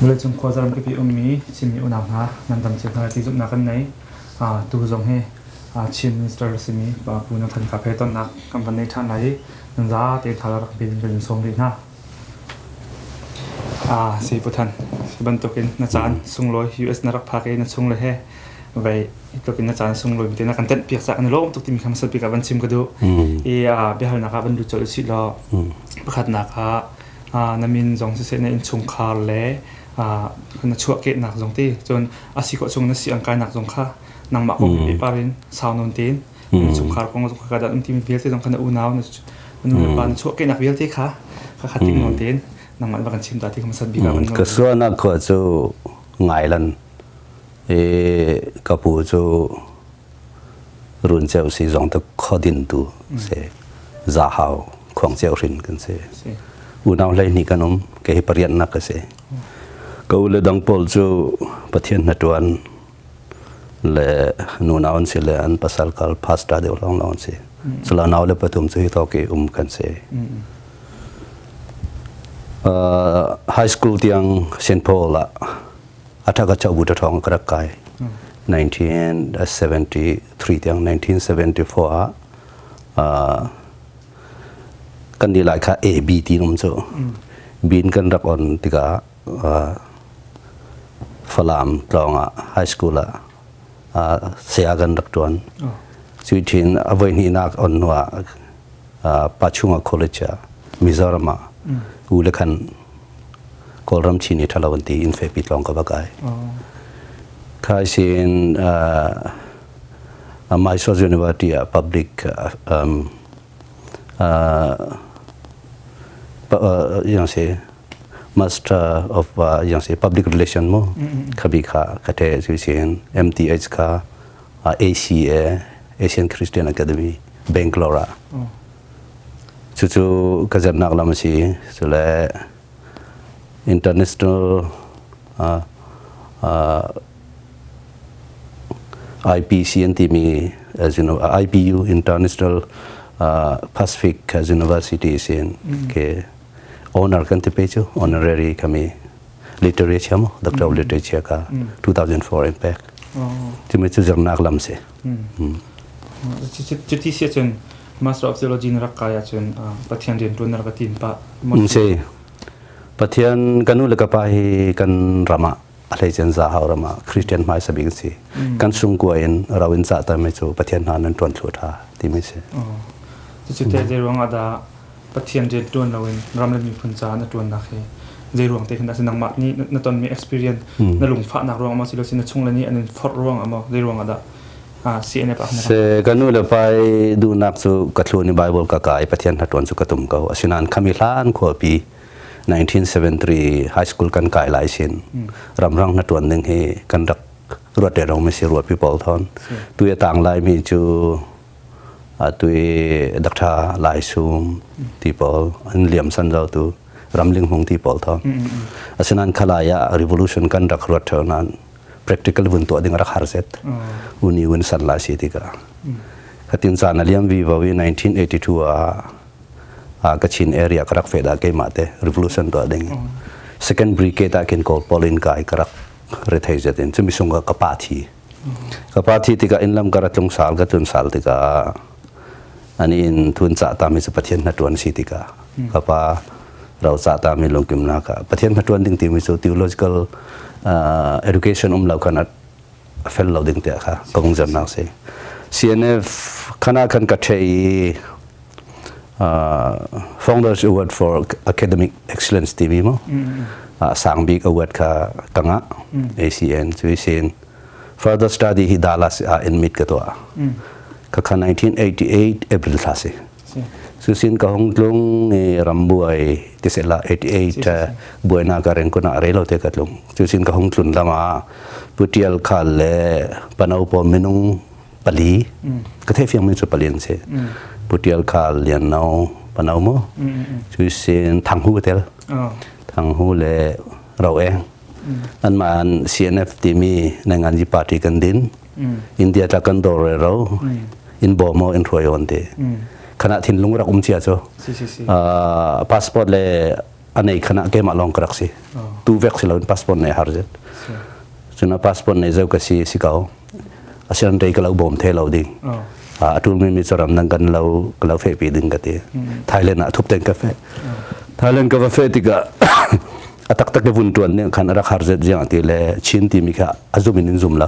Vawleicung khuazaram kipi ummi Chinmi unau hna nan dam cio hna ti zumhnak kan nei. Tu zong hi Chin Minister simi Pu Nathan Kap he tonnak kan van nei ṭhan lai i nan zate tha rak bin kan in sawm rih hna. Si Pu Than, hi bantukin na caan sunglawi US na rak phak i na chung le he vei tluk in na caan sunglawi te na kan tenh piak cah kan i lawm tuk timi kha hmasa bik ah van chim ka duh. I biahalnak ah van lut colh usih law pakhatnak ah na min zong siseh na innchungkhar le na chuahkehnak zong ti cun a si khawh chung na si ang kainak zong kha nangmah kong pehpar in sau nawn tein innchungkhar kong zong kha dah um timi vialte zong kha na unau na nu le pa na chuahkehnak vialte kha kha kha tik nawn tein nangmah va kan chim ta ti kha hmasat bik ah van Ka suanak khua cu ngailan i ka pu cu Runceu si zong te khodin tu si Zahau Khuangceu hrin kan si. Unau 12 kan um ke hi pariatnak ka si. Ka u le dang pawl cu Pathian hnaṭuan le nunau an si le an pasal kal pastor deuh lawng lawng an si. Cula nau le pathum cu hi tawk i um kan si. High school tiang St. Paul ah Athaka chabu ta thong ka rak kai 1973 tiang 1974 ah kan ni lai kha A B ti um cu bin kan rak on tikah Falam tlawng ah high school ah saya kan rak tuan cui thin a voi hnihnak on hnu ah Pachunga College ah Mizoram ah u le khan Kawlram Chin i ṭhalo an ti in fepi tlawng ka va kai. Khai sin Mysore University ah public yang si Master of yang si public relation mu khabi kha kate chu sin MTH kha ACA Asian Christian Academy Bangalore ah Cucu ka zernak lam a si. Cule international IPC an timi as you know IPU International Pacific University sin ke honor kan ti pe cu honorary kami literature mo Doctor of Literature ka 2004 in pek. Timi cu zernak lam si. Cuti si ahcun Master of Theology na rak kai ahcun Pathian rianṭuan na rak i tim pah. Si. Pathian kan nu le ka pa hi kan ram ah a hleicen Zahau ram ah Christian hmaisa bik an si. Kan sungkua in ro in cah mi cu Pathian hna nan ṭuan thlu ṭha timi si. Cucu te zei ruang ah dah Pathian rian ṭuan loin ram le miphun caah na ṭuannak hi zei ruang te khin dah si nangmah nih na tonmi experience na lungfahnak ruang ah maw si lo si na chung le nih an in forh ruang ah maw zei ruang ah dah CNF ah Se ka nu le pa duhnak cu ka thlun i Bible ka kai Pathian hnaṭuan cu ka tum ko asinain khami hlan khuapi 1973 high school kan kai lai sin ramrang hnaṭuan ding hi kan rak ruat le rong mi si ruat pi pawl thon tu ya tang lai mi cu tu i Dr. Lai Sum ti pawl an liam san zo tu ramling hmung ti pawl thon asinain khalai ah revolution kan rak ruat theo nan practical vun tuah ding rak har set uni un san la si tikah khatin caan a liam vi vo i 1982 ah Kachin area ka rak fe da keimah te revolution tuah ding second brigade ah kin kawl polin kai ka rak rethei zetin chumi sung ka pa thi ka pa thi tikah in lam ka rat tlung sal ka tlun sal tikah ani in thun cha ta mi chu pathian na tuan si tikah ka pa ro cha ta mi lungkim na ka pathian na tuan ding ti mi chu theological education um lo khan a fel lo ding te kha ka vung zan nak si CNF khana khan ka thei Founders Award for Academic Excellence timi mo sang bik award kha kanga ACN cui sin further study hi Dallas ah in mit ka tuah ka kha 1988 April thla si su sin ka hong tlung ni rambuai tisela 88 buaina ka reng kuna relo te ka tlung cu sin ka hong tlun lama putial khal le panau po minung pali ka thei fiang mi cu pali an si putial khal lian no panau mo cu sin thanghu tel thanghu le ro eng an ma an CNF timi nanganji party kan din India tla kan dor re ro in bo mo in hruai on ti khana thinlung rak um chia chu passport le Anei khana keimah lawng ka rak si. Tu vek si loin passport nei har zet. Cun a passport nei zau ka si si ko. Asian rei ka lo bawm the lo ding. A tul mi mi charam nang kan lo ka lo fe pi ding ka ti. Thailand ah thup ten ka fe. Thailand ka va fe tikah a taktak ke vun tuan ne khan rak har zet jiang ti le Chin ti mi kha azum in zum lo.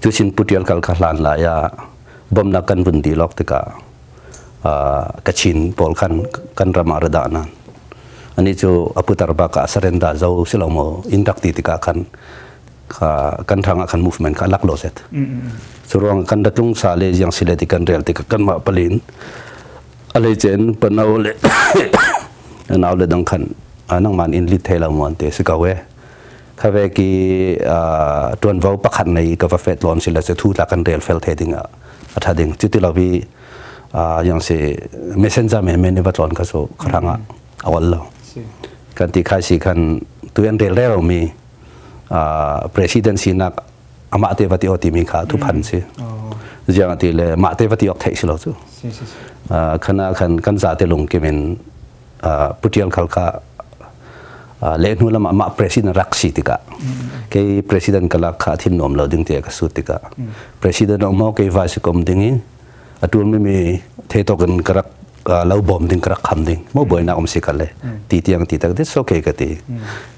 Cu Chin putial kal kha hlan la ya bomnak kan vun di lok tikah Kachin pawl khan kan ram ah ra nan ani cu aputar bak ah surrender zo silo mo in rak ti tikah khan kan thang ah khan movement kha lak lo set cu ruang kan ratlung sa le jiang sile ti kan rel tikah kan mah palin alei chen panau le nau le dang khan nangman in lit thei lo mon te si ko e khave ki tuanvo pakhat nei ka va fet lon sila se thu tla kan rel fel the ding a tha ding chuti lo bi yang si messenger men men ni va tlon kha so kharanga awal lo kan ti khai si khan tu an rel rel mi presidency nak ama te vati oti mi kha thu phan si jiang ti le ma te vati ok thei si lo chu khana khan kan za te lung kimin putial khal kha le hnu lam mah president rak si tikah kei president kala kha thin nuam lo ding te ka su tikah president mo kei vice kom ding i atul mi mi the to kan karak lo bom ding karak kham ding mo boi na om si kale ti tiang ti tak this okay ka ti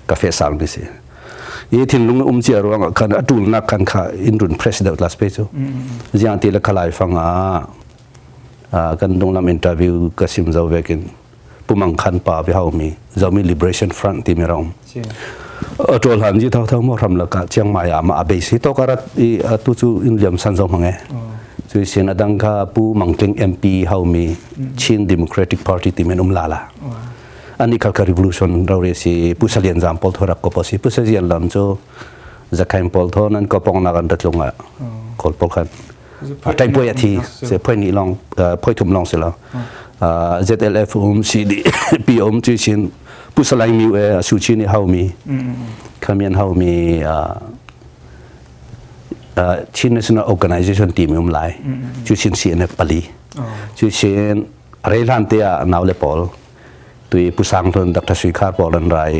ka fe sang bi si i thinlung um chia ruang khan atul na khan kha in run president last pe chu jiang ti la khalai fanga kan dunglam interview ka sim zo vekin pumang khan pa vi hau mi Zomi Liberation Front ti mi ram atol han ji thau thau mo ram la ka Chiang Mai ama abe si to karat i tu chu in liam san zo mange chu sin adang kha pu mangtling MP hau mi Chin Democratic Party ti men um la la ani khal ka revolution ro re si pu salian jam pol thorak ko po si pu salian lam chu zakhaim pol thon an ko pong na kan ratlunga kol pol khan Tai puai a thi se phoi ni long phoi thum long se lo ZLF um CDP um chu chin pu salai mi e su chi ni hau mi khamian hau mi Chin National Organization team um lai chu chin CNF pali chu chin reilan te a nau le pol tui pusang thon Dr. Sui Khar pawl an rai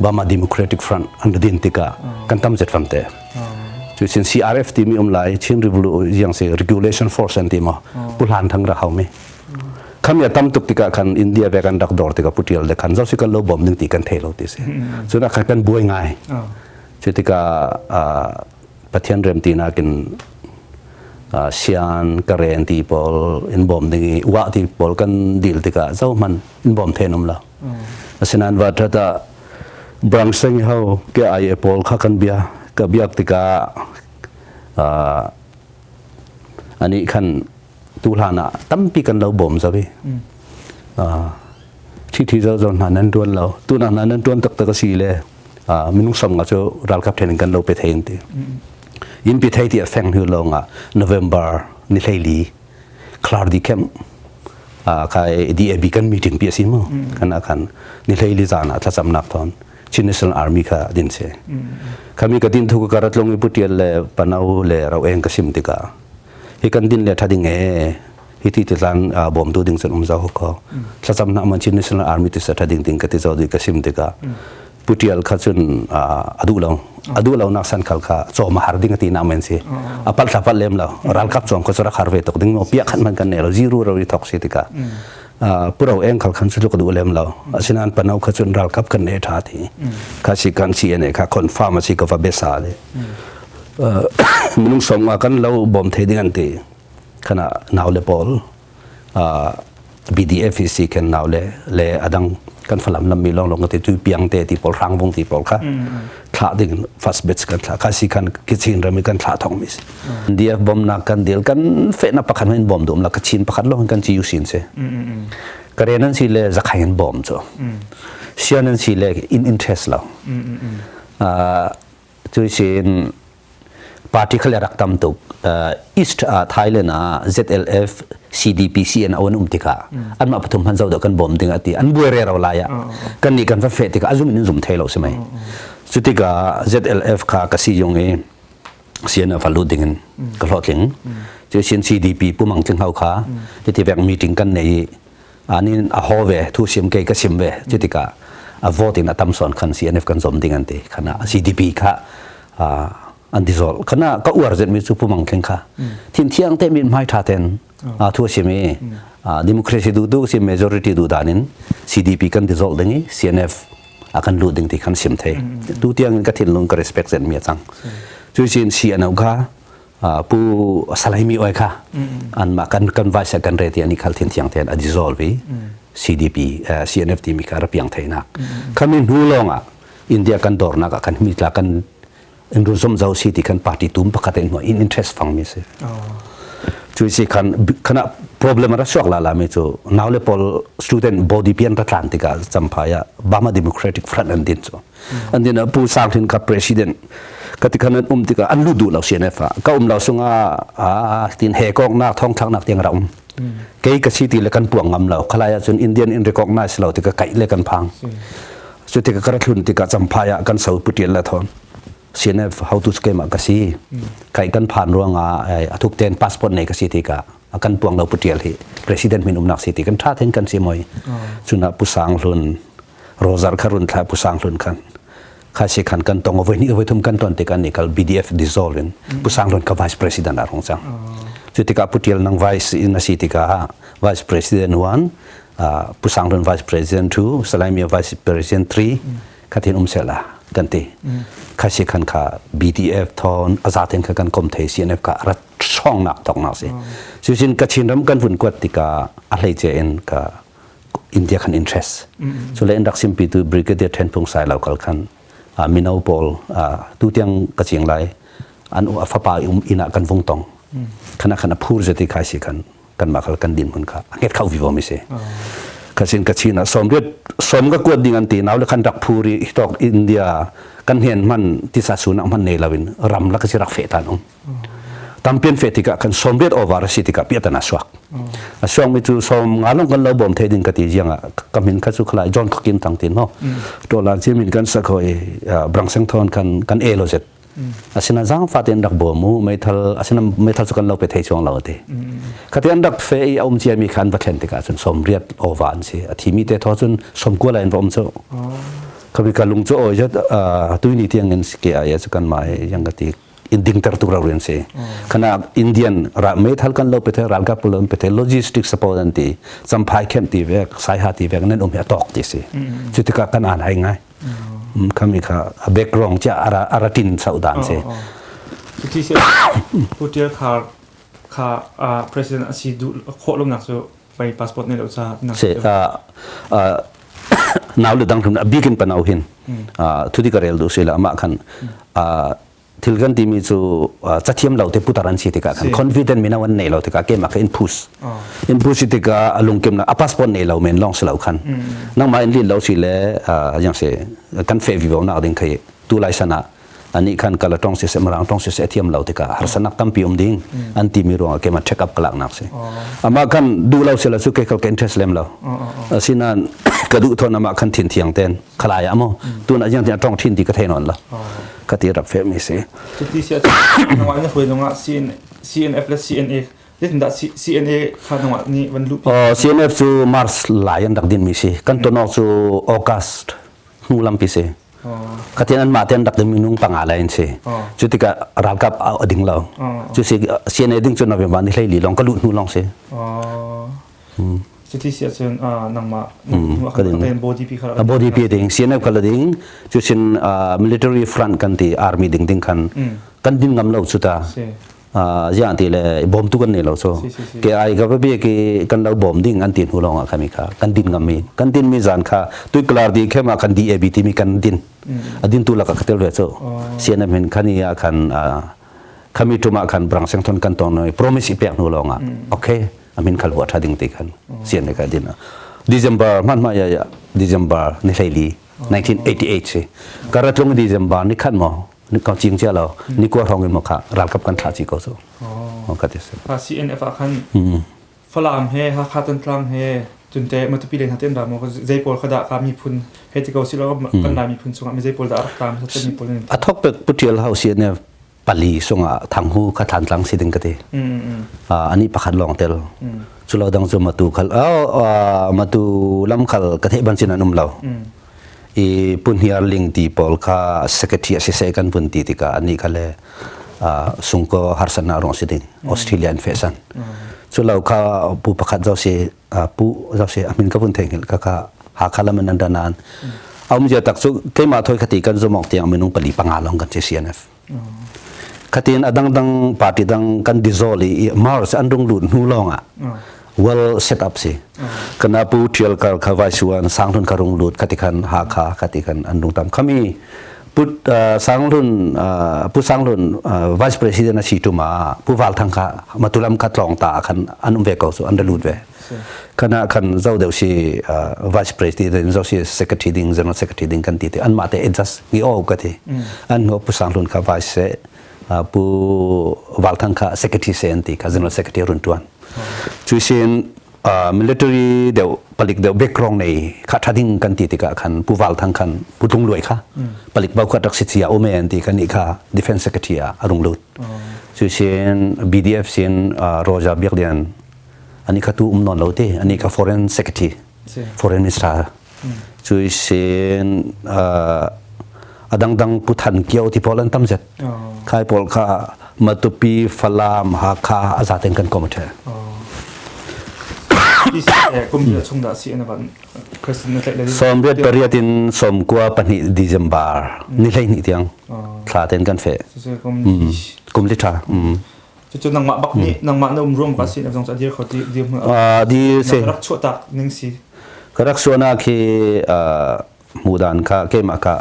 Burma Democratic Front an din tika kan tam zet fam te chu sin CRF ti mi um lai Chin Revolution yang se Regulation Force an ti ma pulan thang ra hau mi kham ya tam tuk tika khan India ve kan rak dor tika putial de khan zo si kan lo bom ding ti kan thei lo ti se chu na khan kan buai ngai chu tika Pathian rem ti na kin sian karen ti pawl in bawm ding i wa ti pawl kan dil tikah zohman in bawm then um lo asinain va thata brang seng ho ke ai e pawl kha kan bia ka biak tikah ani khan tu hlan ah tampi kan lo bawm zabi thi thi zo zo hna nan tuan lo tu na hna nan tuan tak tak si le minung som nga chu ralkap then kan lo pe thein ti in pi thei ti a feng hu lo nga November ni hleili Clark di camp kai DAB kan meeting pi asin mo kan khan ni hleili zana thlacham nak thon Chin National Army kha din se khami ka din thu ka karat long i putial le panau le rau eng ka sim tika hi kan din le thading e hi ti ti tlang bom tu ding cun um zau ko thlacam na man Chin National Army ti sa thading ting ka ti zo di ka sim tika putial kha cun adu lo adu lo nak san khal kha cho ma har ding ti na men si apal tha pal lem lo ral kap chong ko chora khar ve tok ding mo pia khan man kan ne lo zero ro ri thok si tika puro eng khal khan chu ka du lem lo asinan panau kha chun ral kap kan ne tha thi kha si kan si ene kha confirm si ka va besa le minung som nga kan lo bom the ding an ti khana nau le pawl BDF si ken nau le le adang kan falam lam mi long long te tu piang te ti pawl rang vong ti pawl kha thla ding first batch kan thla kha si khan kichin rami kan thla thong mi si DF bom na kan dil kan fe na pakhat in bom dum la ka chin pakhat long kan chi yu sin se karen an si le zakhai an bom cho sian an si le in interest lo cu sin party khal rak tam tuk East Thailand ah ZLF CDPC an awan um tikah anmah pathum han zo kan bom ding ati an buai re ro lai ah kan ni kan va fe tikah azum in zum thei lo si mai cu tikah ZLF kha ka si yong i CNF lut ding in ka hlawhtling cu sin CDP pumang tling hau kha ti vek meeting kan nei. Anin a ho ve thu sim ke ka sim ve cu tikah a vote in a tam son khan CNF kan zom ding an ti khana CDP kha an dissolve khana ka uar zet mi chu pumang thleng kha thin thiang te min hmai tha ten thu sim i democracy du du si majority du dan in CDP kan dissolve ding i CNF a kan lu ding ti khan sim thei tu tiang in ka thinlung ka respect zen mi chang chu chin CNO kha pu Salai Mi Oi kha an ma kan kan vice kan re ti ani khal thin thiang ten a dissolve i CDP CNF ti mi kha rapiang theina khami hnu longa India kan dor na ka kan mi tla kan in ru zom zau si ti kan party tum pakhat in in interest fang mi se chu si khan khana problem ra suak la la mi chu naule pol student body pian ra tlan tika champhaya Bama Democratic Front an din chu an din pu sang thin ka president katikhan an um tika an lu du lo CNF ka um lo sunga a tin he kok nak thong thak nak tiang ra um kei ka si ti le kan puang ngam lo khalaya chun Indian in recognize lo tika kai le kan phang chu tika kara thlun tika champhaya kan so putial la thon CNF how to scheme ka si kai kan phan ruanga athuk ten passport nei ka si tika kan puang lo putial hi president min umnak si ti kan tha then kan si moi chuna pusang hlun rozar kha run thla pusang hlun khan kha si khan kan tong voi ni voi thum kan ton te kan ni kal BDF dissolve in pusang hlun ka vice president ar hong chang chu tika putial nang vice in asi tika vice president 1 pusang hlun vice president 2 salaimia vice president 3 khathin um sela kan ti kha si khan kha BDF thon azaten kha kan kom thei CNF ka rat song nak tok nak si chu sin Kachin ram kan vun kwat tika a hlei che in ka India khan interest chu le rak simpi tu brigadier Then Phung Sai lo kal khan mino pawl tu tiang ka chiang lai an u fapa um ina kan vung tong khana khana phur zeti khai si khan kan ma khal kan din hun kha nget khau vi mi se kachin kachin a som riat som ka kuat ding an ti naw le khan rak phuri tok India kan hen man tisa sunak man nei lawin ram la ka si rak fe tan um tampian fe tika kan som riat over si tika piatana suak a suang mi chu som ngalong kan lo bom the ding ka ti jianga kamin kha chu khala John khokin tang tin ho to lan chi min kan sakhoi brang seng thon kan kan e lo zet asina zang fa ten rak bo mu meithal asina meithal chu kan lo pe thei chuang lo te khati an rak fe i um chia mi khan va thlen tika chun som riat over an si a thi mi te tho chun som ko lain va um chu khabi ka lung chu oi jat tui ni tiang in ke a ya chu kan mai yang ka ti in ding ter tu ra rin se khana Indian ra meithal kan lo pe the ral ka pulon pe the logistic support an ti champhai khem ti vek sai ha ti vek nen um ya tok ti si chu tika kan an hai ngai khami kha background cha ara ara tin sau dan se Cuti si Putial kha kha president asi du khawh lomnak cu pei passport nei lo ca se nau le dang thum bikin panau hin thudi ka rel du sila ama khan thil kan timi cu cathiam lo te putar an si tikah khan confident mina wan nei lo tikah keimah kha in push in push tikah a lungkim na a passport nei lo men long si lo khan nangmah in lin lo si le yang se kan fe vi nak ding khai tu lai sana ani khan kala tong si se marang tong si se thiam lo tikah harsanak tampi um ding an ti mi ruang keimah check up kalak nak si ama khan du lo se la su ke kal ke interest lem lo asinan ka du thon ama khan thin thiang ten khalai amo tun a yang tiang tong thin ti ka thei non la ka ti rak fe mi si Cuti si nangmah na hruai zongah CNF le CNA zeitindah CNA kha nangmah nih van luh Oh CNF cu March lai an rak din mi si kan tonok cu August hnu lampi si khatin an mah ten rak din minung panga lai in si cu tikah ralkap a ding lo cu si CNA ding cu November ni hlei li long ka luh hnu long si Cuti si ahcun nangmah body pi kha body pi ding CNF kha la ding cu sin military front kan ti army ding ding khan kan din ngam lo chu ta ziang ti le bom tu kan nei lo so ke ai ka bi ki kan lo bom ding an tin hu long a khami kha kan din ngam mi kan din mi zan kha tui klar di khema kan di ab ti mi kan din adin tu la ka khatel ve cho CNF hin khani ya khan khami tuma khan brang seng thon kan tong noi promise ipek nu longa okay amin khal huwa tha ding te khan sian le ka din December man ma ya ya December ni hlei 1988 si karatlung December ni khan mo ni ka ching cha lo ni ko thong in mo kha ralkap kan thla chi ko so o ka ti se ha CNF a khan Falam he Hakha Tantlang he cunte Matupi len haten ra mo zei pawl kha dah ka miphun he ti ko si lo kan lai miphun chungah mi zei pawl dah rak tam sa mi pawl a thok pek putial house CNF pali sungah thanghu kha thantlang si ding ka ti ani pakhat long tel. Culo dang cu matu khal matu lam khal ka theih ban cin an um lo. I punhiar ling ti pawl kha secretary a si se kan vun ti tikah ani kha le sungko harsatnak ruang si ding Australia an fesan. Culo kha pu pakhat zo si pu zo si amin ka vun thei ka kha Hakha lam an danan. Aum zia tak cu keimah thoi khati kan zumok tiang minung pali panga long kan che CNF. Khatin adang dang party dang kan dissolve i Mars an rung lut hnu lawng ah well set up si. Kana pu thial kar kha vai suan sanghlun ka rung lut khati khan Hakha khati khan an rung tam khami pu Sanghlun pu Sanghlun vice president a si tuma pu Val Thang kha matulam kha tlong ta khan an um ve ko su an lut ve. Kana khan zo deuh si vice president zo si secretary ding general secretary ding kan ti te an mah te adjust ngi o ka ti an no pu Sang Hlun kha vice se pu Val Thang kha secretary se an ti kha general secretary run tuan chu sin military deuh palik deuh background nei kha thading kan ti tikah khan pu Val Thang khan pu Tung Luai kha palik bau kha rak si chia ome an ti kan ni kha defense secretary a arung lut chu sin BDF sin Roja Biak Lian ani kha tu um non lo te ani kha foreign secretary foreign minister cui sin adang dang puthan kio ti pawl an tam zet khai pawl kha Matupi Falam Hakha azaten kan komite kum chung dah si na van Sawmriat pariat in 92 December ni hlei ni tiang thla ten kan fe kum li tha Cucu nangmah bak nih nangmah na um ruang ka si na zong dir kho ti dir hmun di se rak chuah tak ning si ka rak suana khi mudan kha keimah ka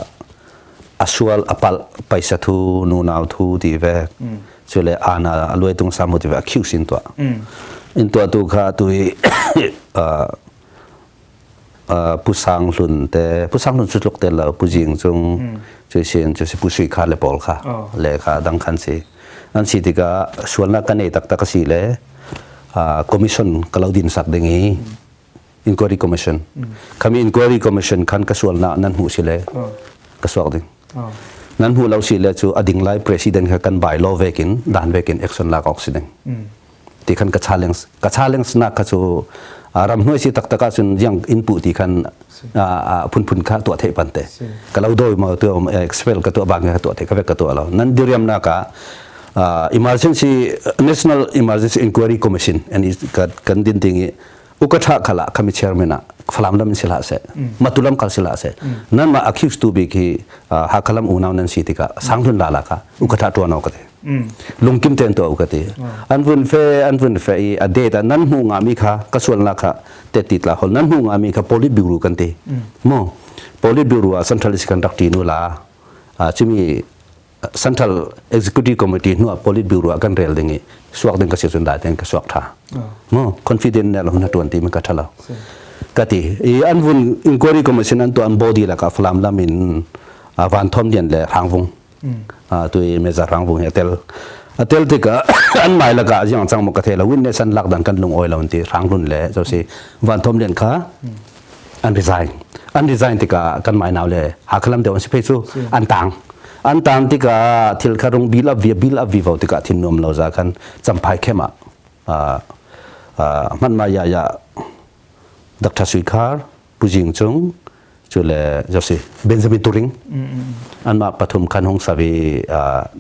asual apal paisa thu nu nau thu ti ve chule ana aluai tung samu ti ve akhiu sin tua in tua tu kha tui Pu Sang Hlun te Pu Sang Hlun cu tluk te lo Pu Jing cung cu sin cu si Pu Sui Kha le pawl kha le kha dang khan si an si tikah sualnak kan ei taktak a si le commission ka lo din sak ding i inquiry commission khami inquiry commission khan ka sualnak nan hmuh si le ka suak ding nan hmuh lo si le cu a ding lai president kha kan by law vekin dan vekin action lak awk si ding ti khan ka challenge ka challenge nak kha cu ram hnuai si taktak ah cun yang in pu ti khan phunphun kha tuah theih pan te ka lo doi ma tu expel ka tuah bang ka tuah the ka vek ka tuah lo nan diriam na ka emergency national emergency inquiry commission and kan din ting i ukatha khala khami chairman a falam lam sila se matulam kal sila se nan ma accused to be ki hakalam unau nan si tika sanghlun la la ka ukatha tuano ka te lungkim ten to ka ti an vun fe an vun fe i a data nan hmu nga mi kha ka sual na kha te ti tla hol nan hmu nga mi kha politburo kan ti mo politburo a central kan rak ti nu la a chimi central executive committee nu a politburo a kan rel ding i suak ding ka si chun dai ten ka suak tha mo confident na lo na tuan ti ma ka thalo ka ti i an vun inquiry commission an to an body la ka flam lamin van thom dian le rangvung tui meza rang vung hi atel atel tikah an mai laka jiang chang mo ka the la witness an lak dan kan lung oi lo ti rang run le zo si van thom len kha an resign an resign tikah kan mai naw le hakhalam deu an si phei chu an tang an tang tikah thil kha rung bil up vi bil up vi vo tikah thin nuam lo za khan champhai khema man ma ya ya Dr. Sui Khar Pu Jing Cung cu le josi Benjamin Turing anmah pathum khan hung savi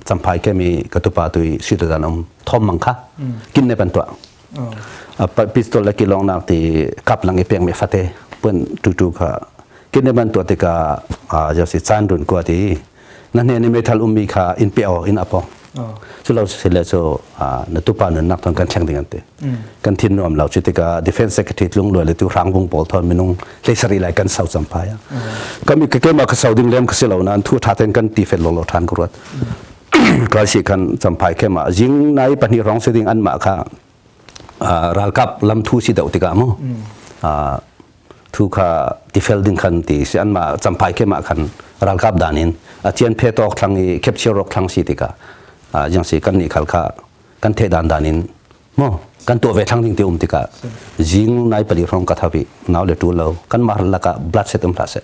champhai kemi katupa tui sitadan um thom mang kha kin ne pan tua pistol le kilong nak ti kap lang i pek me fate pun tu tu kha kin ne ban tua te ka josi chan run ko ti na hne ni meithal ummi kha in pe o in apo cu lo si le cu na tupa nun nak thon kan thleng ding an ti kan thin nuam lo cu tikah defense secretary tlung luai le tu hrang bung pawl thon minung hlei lai kan sau champai kami ke ke ma ka sau ding lem ka si lo nan thu tha ten kan ti fet lo lo than ko ruat ka si kan champai ke ma jing nai pahnih rong se ding an ma kha ralkap lam thu si deuh tikah mu thu kha tifel ding khan ti si an ma champhai ke ma khan ralkap dan in a chian phe tok thlang i khepchir rok thlang si tikah jang si kan ni khal kha kan the dan dan in mo kan to ve thlang ding te um tikah jing nai pali rong ka thavi naw le tu lo kan mar laka blood set um hla se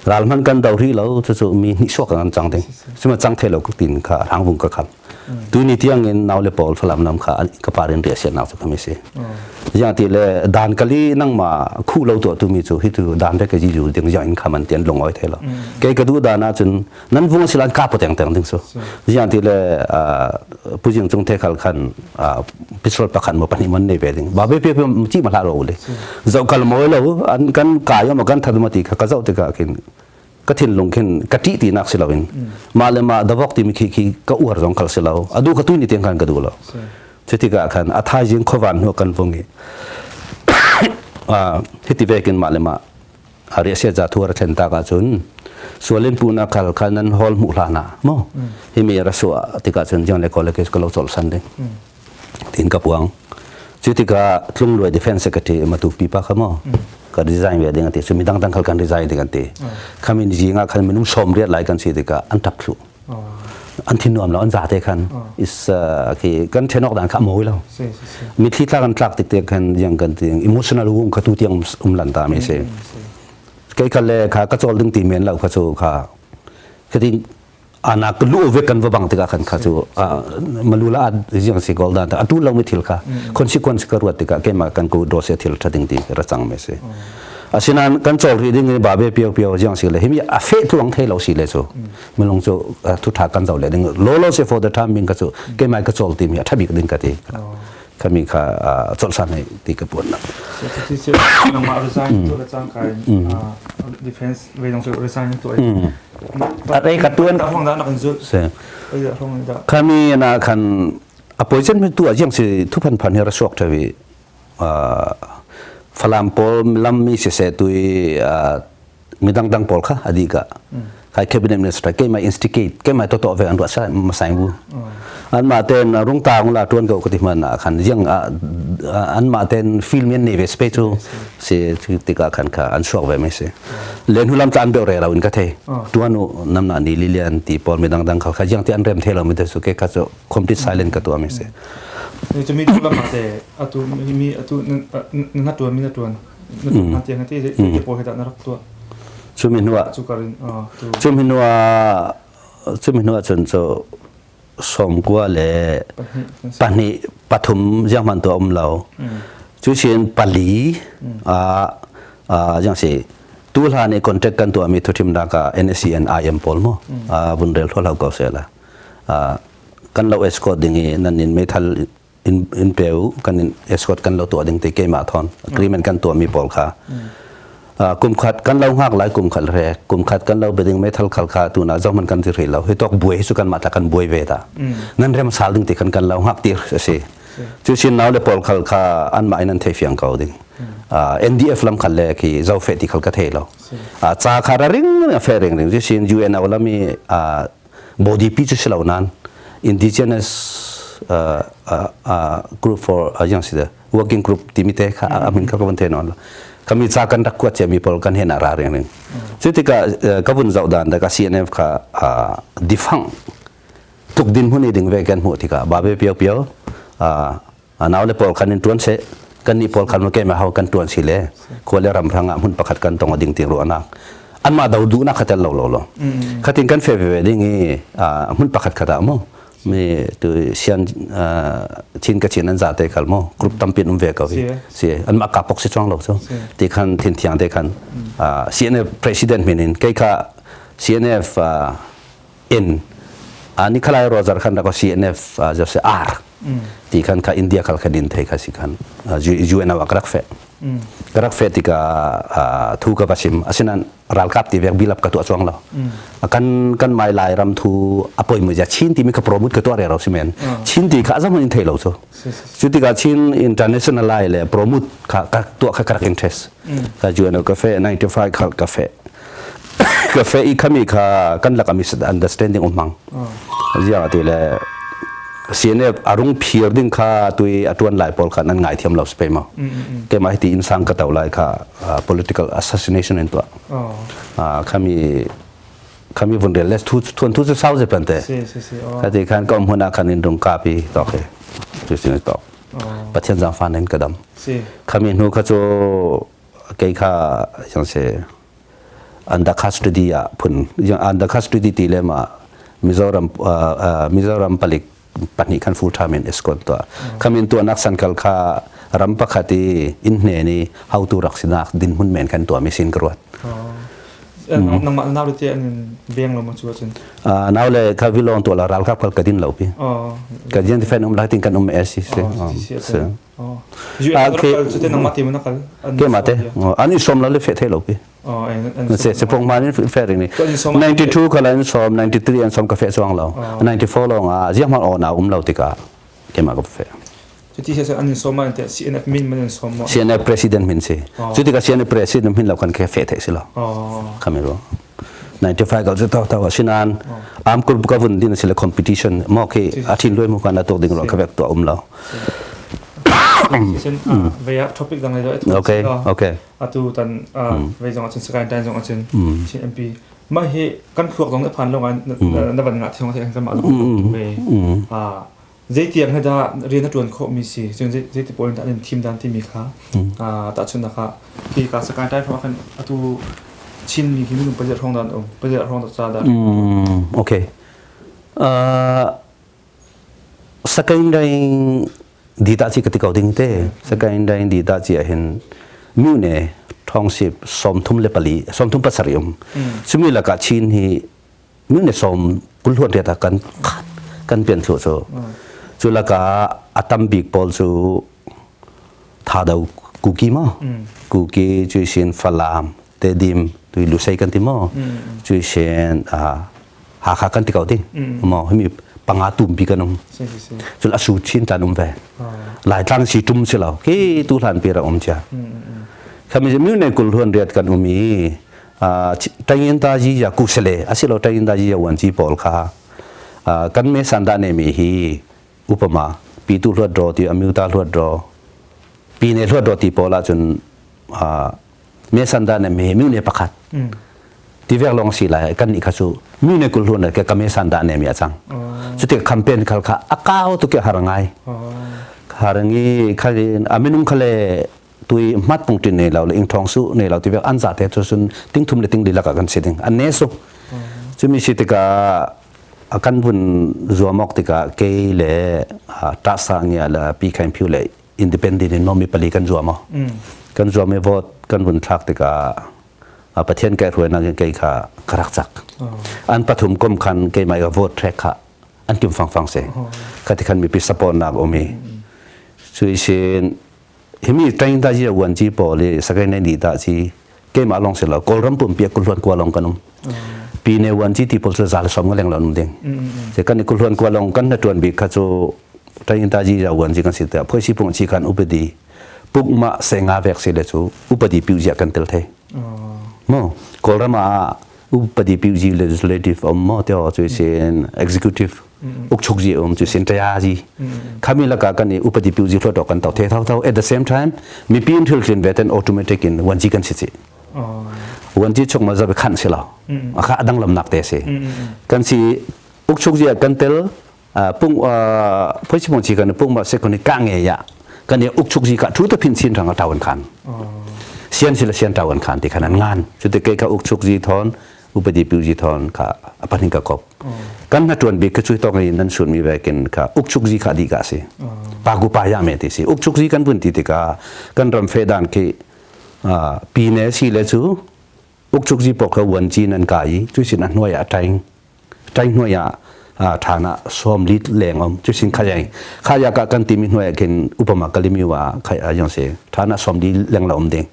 ral man kan do ri lo chu chu mi ni suak kan chang ding sima chang the lo ku tin kha rang bung ka kham. Tu ni tiang in nau le pawl Falam lam kha ka parin ria sian nak chu kami si. Yang ti le dan kali nang ma khu lo to tu mi chu hi tu dan ve ka ji ju ding yang in khaman tian long oi the lo. Ke ka du dan na chun nan vung silan ka po teng teng ding su. Yang ti le pujing chung the khal khan petrol pakhat mo pahnih mon nei ve ding. Ba be pe pe chi ma hla ro le. Zau kal mo lo an kan ka yo ma kan thad ma ti kha ka zau te ka khin ka thinlung khin ka ṭih tinak si loin mah le mah davok timi khi khi ka uar zong khal si lo adu ka tu ni tiang khan ka duh lo cu tikah khan a thaizing khuavan hnu kan vung i hiti vekin mah le mah riahsia za thu ra thlen tak ahcun sualin pu na khal khan nan hol hmuh hlan ah mo himi ra suah tikah cun jiang le kole ke ka lo chol san ding tin ka puang cu tikah tlungluai defense secretary matu pipa kha mo ka resign ve ding ati cu mi dang dang khal kan resign ding anti khamin zinga khan minung som riat lai kan si tikah an tap thlu an thin nuam lo an za te khan is khi kan thenok dan kha moi lo mitthli tla kan tlak tik te khan yang kan ting emotional wung kha tu tiang um lan ta mi se ke kha le kha ka chol ding ti men lo kha chu kha khatin anak lu ve kan va bang tikah khan kha cu malula ziang si gol dan atu lo mi thil kha consequence ka ruat tikah keima kan ko do se thil thading ti ra chang me se asinan kan chol ri ding ba be piao piao jiang si le himi a fe tuang thei lo si le chu milong chu thu tha kan zo le ding lo lo se for the time being ka chu keima ka chol ti mi a thabik ding ka ti kami kha chol san nei ti ka puan na nangmah resign tu le cang kai defense ve dong resign tu ai ka tuan khami na khan a poison mi tu a jiang si thu phan phan he ra suak thawi falam pol lam mi se se tui midang dang pawl kha adi ka kai cabinet minister ke mai instigate ke mai to to ve an sa ma sai bu an ma ten rung ta la tuan ko ko ti man khan yang an ma ten film ne ve space tu se ti ka khan kha an suak ve me se len hulam ta an be re ra in ka the tuanu nam na ni lilian ti por midang dang kha kha yang ti an rem the lo mi te su ke kha cho complete silent ka tu ami se ni mi tu lam te atu mi atu na tuan mi na tuan Cumi hnuah cumi hnuah cumi hnuah cun cu sawmkua le pahnih pathum ziang hmanh tu a um lo. Cu sin pali ziang si tu hlan i contract kan tuahmi thuthimnak ah NSCN IM pawl mu vun rel hlo ko se la kan lo escort ding i nan in meithal in in peu kan in escort kan lo tuah ding te keimah thon agreement kan tuah mi pawl kha kum khat kan lo ngak lai kum khat re kum khat kan lo beding metal khal kha tu na zong man kan ti ri lo hi tok buai su kan ma ta kan buai ve ta nan rem sal ding ti kan kan lo ngak ti si chu sin naw le pawl khal kha an ma in an thei fiang ko ding NDF lam khal le ki zo fe ti khal ka thei lo cha kha ra ring fe ring ring chu sin UN awlami body pi chu silo nan indigenous group for yang si working group timi te kha amin kha kan the non kami cha kan rak kuat che mi pol kan hen ara ring ring chu tika ka vun zau dan da ka CNF kha difang tuk din huni ding ve kan mu tika ba be pio pio nau le pawl khan in tuan se kan ni pawl khan ma ke ma hau kan tuan si le khua le ram ranga hmun pakhat kan tong ading ting ru anak an ma do du na khatel lo lo lo khatin kan fe ve ding i hmun pakhat khata mo mi tu sian chin ka chin an za te khal mo group tampin um ve ka vi si an ma ka pok si chong lo so ti khan thin thiang te khan CNF president minin ke kha CNF in ani khalai rozar khan da ko CNF jose R ti khan kha India khal kha din thei kha si khan UN awa rak fe rak fe tika thu ka basim asinan ralkap ti vek bilap ka tu chuang lo kan kan mai lai ram thu apoi mu ja chin ti mi ka promote ka to re ro simen chin ti kha azam in thei lo chu chu ti ka chin international lai le promote kha ka to kha karak interest ka UN ka fe 95 khal ka fe ka fe i khami kha kan laka misunderstanding umang zia ti le CNF arung phir ding kha tui atuan lai pol kha nan ngai thiam lo spe ma ke ma ti insang ka tau lai kha political assassination in to khami khami vun rel les thu thuan thu chu sau je pan te kha ti khan kom huna khan in rung ka pi to khe chu sin to pathian jang fan in kadam khami nu kha chu kei kha yang se under custody ah phun under custody ti le ma Mizoram Mizoram palik pahnih khan full time in escort tuah. Khamin tuahnak san kal kha ram pakhat i inn hne ni hautu rak sinak dinhmun men kan tuah mi sin ka ruat. Nangmah nau le te an veng lo ma chu ahcun? Nau le kha vilong tuah la ralkap kal ka din lo pi. Ka jian ti fen um lai tin kan um e si si. Si. Cu nangmah te na kal? Ke ma te. An i som la le fe thei lo pi. Se se pong ma ni fe ring ni. 92 kala an som 93 an som ka fe chuang lo. 94 long a ziang ma o na um lo tika ke ma ka fe. Cuti se an in som ma te CNF min man in som mo. CNF president min si. Cuti ka CNF president min lo kan ke fe thei si lo. Khami ro. 95 kal chu tau tau sinan am kur ka vun din sile competition mo ke athin loi mu kan atok ding ro ka vek to um lo. Sin veya topic dang le Okay, okay. Atu tan vei zong achin sakai dan zong achin Chin MP ma hi kan khuak zong na phan lo na van nga thiong the kan ma ve a zeitiang he dah rian na ṭuan khawhmi si cun zeiti pawl in dah nan thim dan timi kha tahchunhnak ah khi ka Sakai Tai hrawng ah khan atu Chinmi khi minung pazit hrawng dah an um pazit hrawng dah ca dah Okay. Sakaing daing dita chi ka ti ko ding te Sakaing daing dita chi ah hin mune thong sip 34 37 um chumi laka Chin hi mine som kul huan riat ah kan kan pian thlu cu cu laka a tam bik pawl cu thado kuki mo kuki cui sin falam tedim tui lusei kan ti mo cui sin hakha kan ti ko ti mo himi panga tum pi kan um cul asu chin tan um ve lai tlang si tum si lo ki tu hlan pi ra um cha khami mi ne kul huan riat kan um i Tayinta ji ya kusale asilo tayinta ji ya wanci pawl kha kan me sanda ne mi hi upama pitu hluat ro ti amyuta hluat ro pi ne hluat ro ti pawl ahcun me sanda ne me mi ne pakhat ti vek long si lai kan ni kha chu mi ne kul hluan ke ka me sanda ne mi achang chuti campaign khal kha akau tu ke harangai harangi khalin aminung khale tui mat pung tin nei lo le ing thong su nei lo ti vek an za te chu sun ting thum le ting li laka kan si ding an ne su chumi si tika kan vun zuamok tika ke le ta sa ngia la pi khain phu le independent in nomi pali kan zuamo kan zuame vote kan vun thlak tika pathian kai hruai na ke kha karak chak an pathum kom khan ke mai ga vote track kha an kim fang fang se khati khan mi pi support nak omi chui sin himi tain ta ji wan ji pawl i sakai nei ni ta chi keimah lawng si lo kawlram pumpi kulhluan kua lawng kan um pi ne wan ji ti pawl cu zal som leng lo um ding se kan kulhluan kua lawng kan na tuan bik kha cu tain ta ji wan ji kan si ta phoi si pung chi kan upadi puk ma se nga vek si le cu upadi piu zia kan tel the mo kawlram ah upadi piu ji legislative om mo te chu sin executive uk chuk ji um chu sin taya ji khami laka kan i upadi piu ji hlo kan tau the thau thau at the same time mi pin thil tlin ve ten automatic in wan ji kan si chi wan ji chok ma za khan si lo akha adang lam nak te si kan si uk chuk ji kan tel pung phoi chi mong chi kan pung ma se kon ka nge ya kan ye uk chuk ji ka thu ta phin chin thang a tawan khan sian si la sian tawan khan ti khan an ngan chu te ke ka uk chuk ji thon upadi piu ji thon kha apanin ka kop kan na tuan bi ka chui tong in nan sun mi ve kin kha uk chuk ji kha di ka si pa gu pa ya me ti si uk chuk ji kan bun ti ti ka kan ram fe dan ki pi ne si le chu uk chuk ji pok kha wan chi nan ka yi chu sin a hnuai a taing taing hnuai a thana som lit leng om chu sin kha yang kha ya ka kan ti mi hnuai kin upama kalimi wa kha yang se thana som li leng la om ding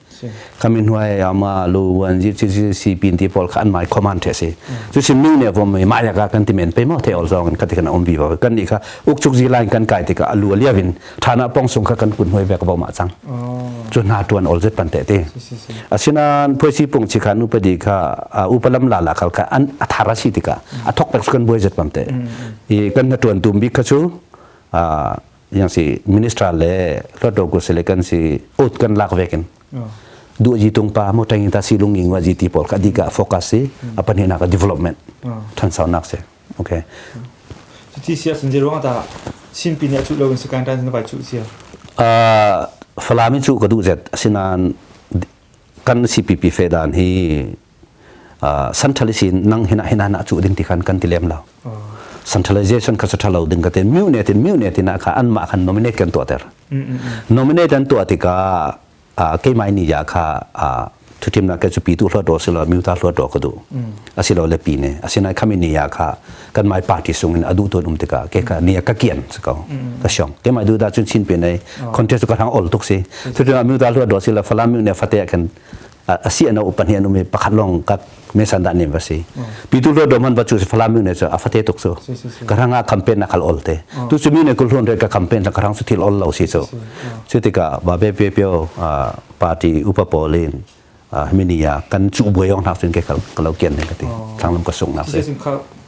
kami hnuai ama lu wan ji chi chi si pin ti pol kha an mai command the si chu sim mi ne vom ma ya ka kan ti men pe mo the ol zong kan ti kan om bi ba kan ni kha uk chuk ji line kan kai ti ka alu lia vin thana pong sung kha kan kun hoi vek bo ma chang chu na tuan ol zet pan te te asinan phoi si pung chi khan upadi kha upalam la la khal kha an athara si ti ka athok pek kan boi zet pam te i kan na tuan tum bi kha chu yang si minister le hluatdaw ku sile kan si ut kan lak vekin du ji tung pa mo tangin ta si lung ing wa ji ti pol ka di ka focus si apan hi na ka development than sau nak se okay ti sia sun je ruang ta chin pi ne chu lo in sakan tan na bai chu sia falami chu ka du zet sinan kan CPP fe dan hi central sin nang hina hina na chu ding ti khan kan ti lem lo. Centralization kha cu ṭhalo ding ka ti. Myu ne tin myu ne tin ah kha anmah khan nominate kan tuahter. Nominate an tuah tikah keimah ni ya kha thuthimnak ke cu pitu hluat silo myuta hluat ka duh asilo le pi ne asinain khami ni ya kha kan mai party sung in adu ton um tikah ke ka ni ka kian ko ka siong ke mai du da chun chin pe nei contest ka thang ol tuk si thuthimnak myuta hluat silo falam myu ne fate kan asi ana upan hi an um i pakhat lawng ka me san dah nem va si pitu lo dom han va chu falam mi ne chu a fate tuk chu ka ranga campaign na khal ol te tu chu mi ne kul hlon re ka campaign ka rang chu thil ol lo si chu chu tika ba be pe pyo party upa polin hminia kan chu buai ong nak chun ke khal ka lo kian ne ka ti thanglam ka sung nak se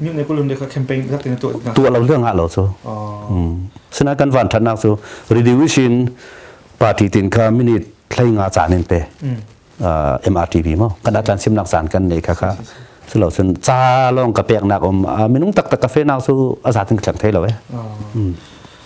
mi ne kulun de ka campaign rak tin tu tu lo leng ha lo chu sina kan van than nak chu reduction party tin kha minute thlei nga caan in pe MRTV mo kan atlan simnak caan kan nei kha kha culo cun ca lawng ka pek nak um minung taktak ka fe nak cu a zatin ka thleng thei lo e.